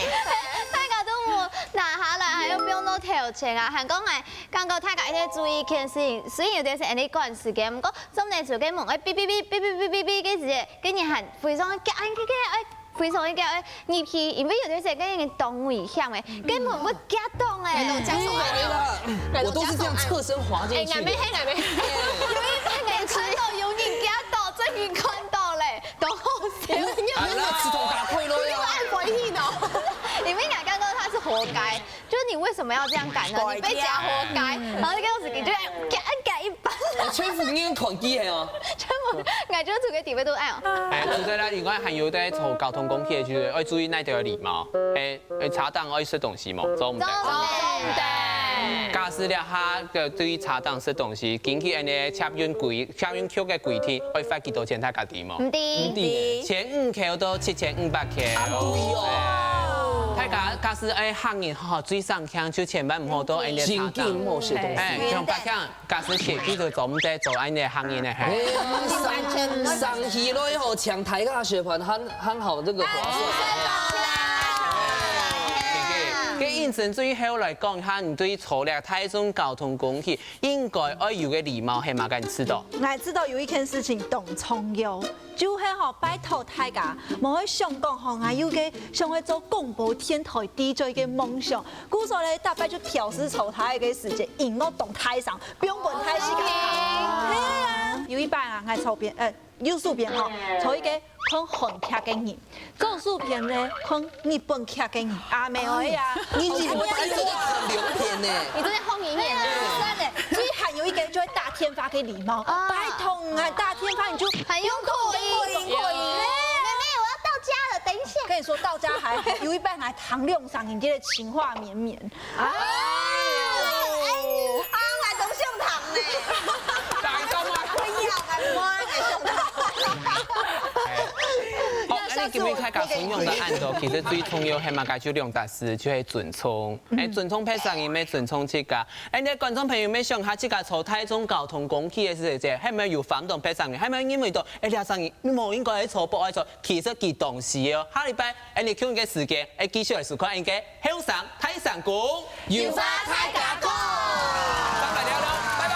大家都無拿下來，還有放到頭前啊，還講哎，剛剛大家一定注意一件事情，雖然有點是恁呢趕時間，不過做毋得做个門會嗶嗶嗶嗶嗶嗶嗶嗶个時節，跟你喊非常个，哎，非常个，哎，入去，因為有點時間跟人當危險个，跟門會夾到哎。哎，都講什麼？我都是這樣側身滑進去的。哎，俺妹，俺妹，你看到有人夾到，真人看到嘞，當好笑。你要那個石頭打開了呀。按回應哦。因為我剛剛他是活該，就是你為什麼要這樣趕呢？你被夾活該，然後就跟我自己就夾夾一把，我全部你看機的哦。全部感覺出个地位都哎喲。哎，除了啦，另外還有在坐交通工具的時候，愛注意哪條禮貌？哎，哎，車頂愛食東西無？做毋得。做毋得。假使這下个對車頂食東西，根據恁呢捷運規捷運局个規定，愛罰幾多錢大家知無？毋知。毋知。千五箍到七千五百箍。對哦。大家假使愛行人吼，最省錢就千萬毋好到恁呢車頂。真緊莫食東西。哎，像白相，假使寫句就做毋得做恁呢行人的嘿。哎呀，上上起來吼，搶台大學盤，很很好這個划算。該因此最後來講一下，你對坐了大眾交通工具應該愛有个禮貌係麼个？你知道？我知道有一件事情當重要，就係吼，拜託大家，莫去想講吼，𠊎有个想要做廣播電台DJ个夢想，故所咧，大家就調試坐台个時節，音樂當大聲，不用管大聲。係啊，有一擺啊，𠊎坐邊，呃，右手邊吼，坐一個看韓劇个人，左手邊呢看日本劇个人，阿妹仔啊，你你們這個很流片呢。你真的好明顯。算了，最還有一個就會打電話个禮貌，啊拜託啊，打電話你就還用口音。用口音，妹妹，我要到家了，等一下。跟你說到家還好，有一擺還談兩三年，這個情話綿綿。啊，我都上堂呢。打一招嗎？不要，我我上堂。好，恁呢今日大家分享个恁多，其實最重要係麼个？就兩隻字，就係尊重。哎，尊重別儕人，也尊重自家。哎，你觀眾朋友，也想下自家坐大眾交通工具个時節，係毋係有反動別儕人？係毋係因為到，哎，這儕人無應該坐，不愛坐，其實佢當時哦。下禮拜，哎，你共一個時間，哎，繼續來收看一個後生大聲公。有話大家講。拜拜了了，拜拜。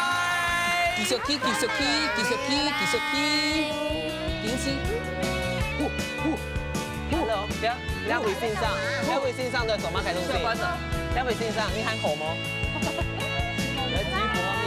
繼續去，繼續去，繼續去，繼續去。停止。 Hello，兩兩位先生，兩位先生在做麼个東西？兩位先生，你還好嗎？來，直播畫面。